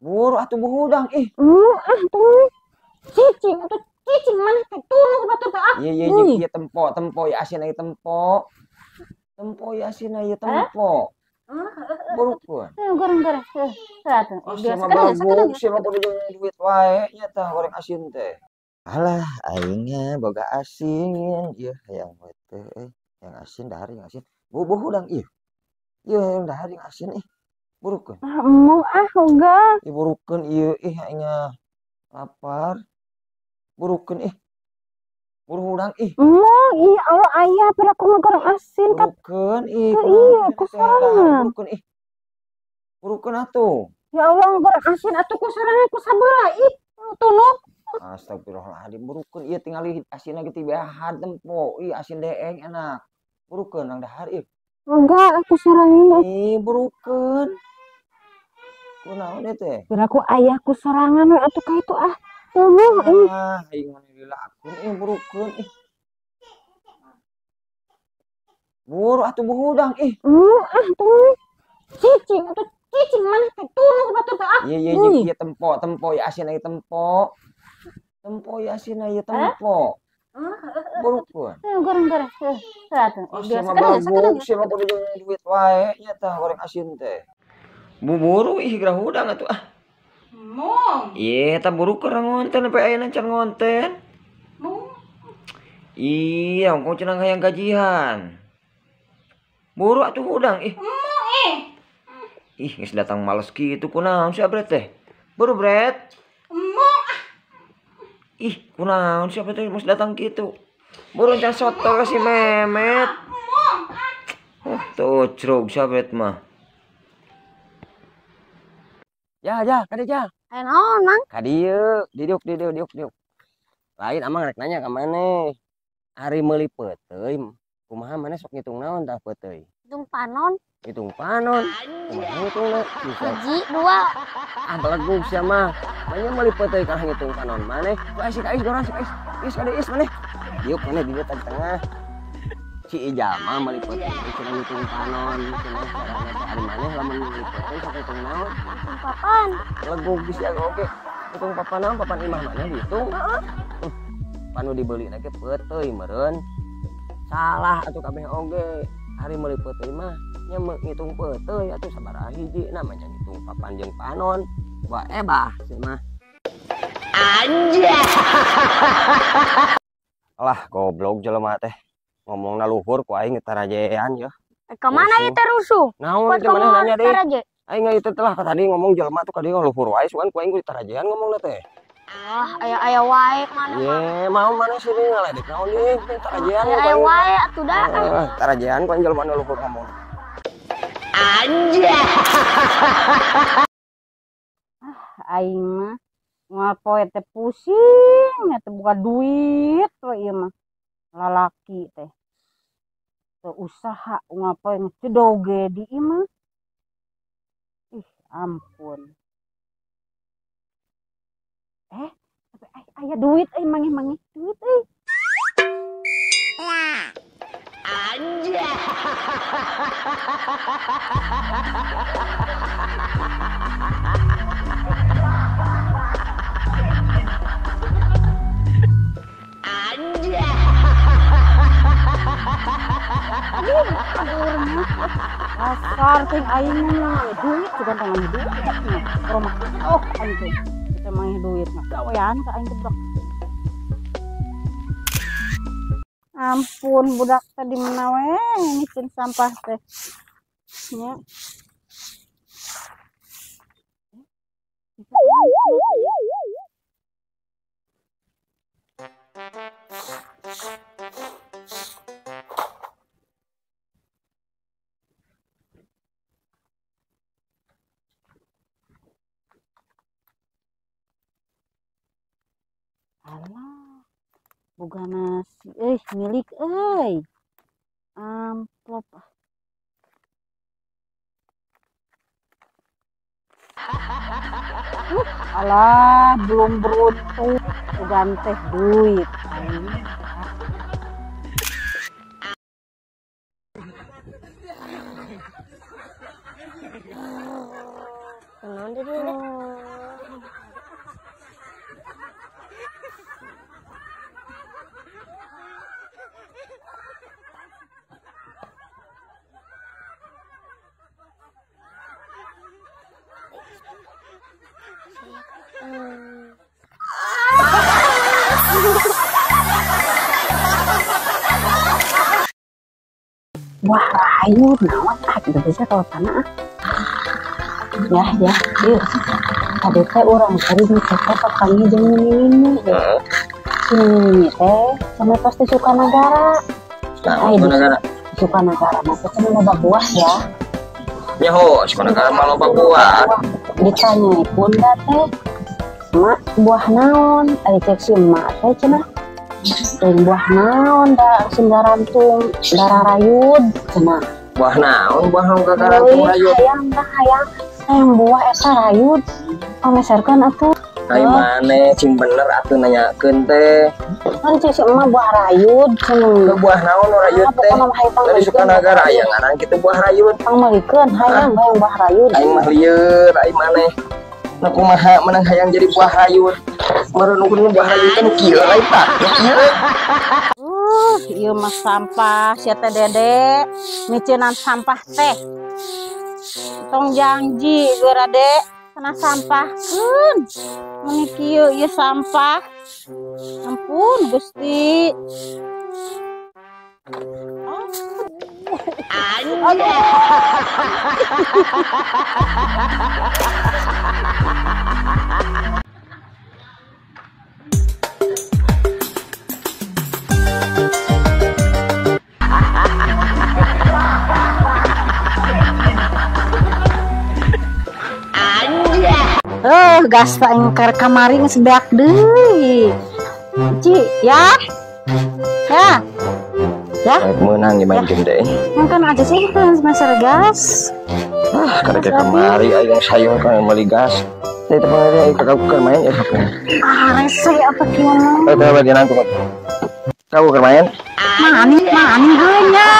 Buru atuh buhudang ih. Ah tuh. Cicing atuh cicing mana teh tunu batur teh ah. Iya iya iya tempo tempo ya asin aya tempo. Tempo ya asin aya tempo. Burukeun. Goreng-goreng. Heuh atuh. Sia mah baguk, sia mah kudu jeung duit wae nya tah goreng asin teh. Alah aing nya boga asin ieu hayang we teh euy. Yang asin dahar yang asin. Buhudang ieu. Ieu hayang dahar yang asin ih. Burukeun. Ah embung ah ogah. Ih burukeun ieu ih aing lapar. Burukeun ih. Buru hudang ih. Embung ih Allah aya piraku mah goreng asin kat. Burukeun ih. Iya ku sorangan. Burukeun ih. Burukeun atuh. Ya Allah goreng asin atuh ku sorangan ku sabeula ih tunuk. Astagfirullahaladzim burukeun ieu tingali asinna ge tibahan tempo ih asin deeng enak. Burukeun nang dahar ih. Enggak aku sorangan. Ih burukeun. Kunaon ieu teh? Piraku aya ku sorangan we atuh ka itu ah. Tuluh ih. Ah aing mah dilakun ih burukeun ih. Buru atuh buhudang ih. Ah tuh. Cicing atuh cicing mana teh tunu batur teh ah. Iya iya iya tempo tempo ya asin aya tempo. Tempo ya asin aya tempo. Burukeun. Goreng-goreng. Heuh atuh. Sia mah baguk, sia mah kudu jeung duit wae nya tah goreng asin teh. Buburu ih gerah hudang atuh ah. Mung. Ieu tah burukeun ngonten sampai ayeuna can ngonten. Mung. Iya, ongkoh cenah hayang gajian. Buru atuh hudang ih. Mung ih. Ih, geus datang males kitu kunaon si Abret teh? Buru Bret. Mung ah. Ih, kunaon si Abret teh geus datang kitu. Buru can soto ka si Memet. Mung ah. Oh, tuh cerug si Abret mah. Ya, ya, kadieu ja. Aya naon, Mang? Kadieu, didiuk didiuk diuk diuk. Lain amang rek nanya ka maneh. Ari meuli peuteuy, kumaha maneh sok ngitung naon tah peuteuy? Ngitung panon. Ngitung panon. Kumaha ngitungna? Hiji, dua. Ah, belegug sia mah. Manya meuli peuteuy kalah ngitung panon maneh. Ku ais ka ais dorang si ais. Is kadieu is maneh. Diuk maneh di dieu tadi tengah. Si Ijal mah meuli peuteuy cenah ngitung panon, cenah carana teh ari maneh lamun meuli peuteuy sok ngitung naon? Ngitung papan. Legug sia oge. Ngitung papan naon? Papan imah maneh dihitung. Heeh. Panu dibeli lagi peuteuy meureun. Salah atuh kabeh oge. Ari meuli peuteuy mah nya ngitung peuteuy atuh sabaraha hiji namanya ngitung papan jeung panon. Wah ebah sih mah. Anjay. Alah goblok jelema teh. Ngomongna luhur ku aing tarajean ya. Ka mana ieu teh rusuh? Naon teh maneh nanya deui? Aing ieu teh telah tadi ngomong jelema tuh ka dieu luhur wae sugan ku aing ku tarajean ngomongna teh. Ah, aya-aya wae mana mah. Ye, mau mana sih ini ngaledek naon ieu tarajean ku Aya aing. wae atuh da. Tarajean ku aing jelema nu luhur ngomong. Anjay. Ah, aing mah moal poe teh pusing teh buka duit we ieu mah. Lalaki teh. Teu usaha unggal poe ngecedoge di ieu mah. Ih, ampun. Tapi aya duit euy mangih-mangih duit euy. Anjay. Anjay. Aduh, aduh, dasar ting aing mah duit juga tong duit mah. Rumah oh aing teh. Kita mangih duit mah gawean ka aing teh budak. Ampun budak teh di mana we ngicin sampah teh. Nya. Alah, boga nasi euy milik euy. Amplop. Alah, belum beruntung sugan teh duit. Naon di dieu? Wah, rayu naon ah gitu bisa kalau tanah ah. Ya, ya, yuk. Tadi teh urang tadi mikir papanggih jeung Mimi. Si Mimi teh sama pasti Sukanagara. Nah, Sukanagara. Sukanagara mah teh cenah loba buah ya. Nyaho, Sukanagara mah loba buah. Ditanya pun da teh, "Mak, buah naon?" Ari cek si emak teh cenah. Buah naon da sing garantung darah rayud cenah. Buah naon? Buah naon kagarantung rayud? Hayang tah hayang. Hayang buah eta rayud. Pameserkeun atuh. Ai maneh cing bener atuh nanyakeun teh. Kan cek si emak buah rayud cenah. Buah naon nu rayud teh? Dari Sukanagara aya ngaran kitu buah rayud. Pangmeulikeun hayang hayang buah rayud. Aing mah lieur, aing maneh. Nu kumaha menang hayang jadi buah rayud. Meureun ukur buah rayud teh nu kieu lain tah. Ieu mah sampah sia teh Dede, miceunan sampah teh. Tong janji geura Dek, kana sampahkeun. Meuni kieu ieu sampah. Ampun Gusti. Gas tak engkar kamari geus beak deui. Ci, ya. Ya. Ya. Meunang ieu main game deui. Kan aja sih kan meser gas. Ah, karek kamari aing sayur kan meuli gas. Teh teh panggil kakak keur main ya. Ah, rese apa kieu. Eh, teh bagian aku. Kau keur main? Maning, maning geus nya.